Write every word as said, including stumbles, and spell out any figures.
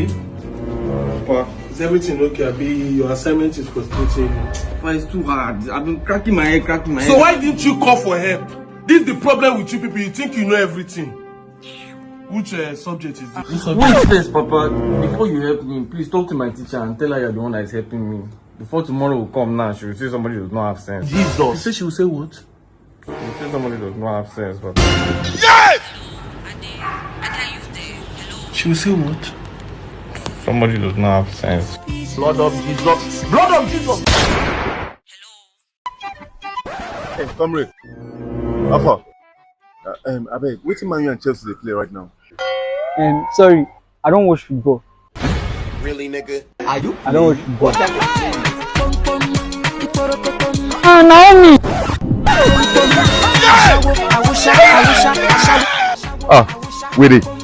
Papa, is everything okay? Abi, your assignment is frustrating you. But it's too hard. I've been cracking my head, cracking my So head. Why didn't you call for help? This is the problem with you people. You think you know everything. Which uh, subject is this? Which subject? Wait first, Papa. Before you help me, please talk to my teacher and tell her you're the one that is helping me. Before tomorrow will come now, she will say somebody does not have sense. Jesus. You say she will say what? She will say somebody does not have sense, but She will say what? Somebody does not have sense. Blood of Jesus. Blood of Jesus. Hey, comrade. How far? Uh, um, abeg, wetin Man U and Chelsea dey play right now? Um, sorry, I don't watch football. Really, nigga? I don't watch football. Ah, Naomi. Ah, wait.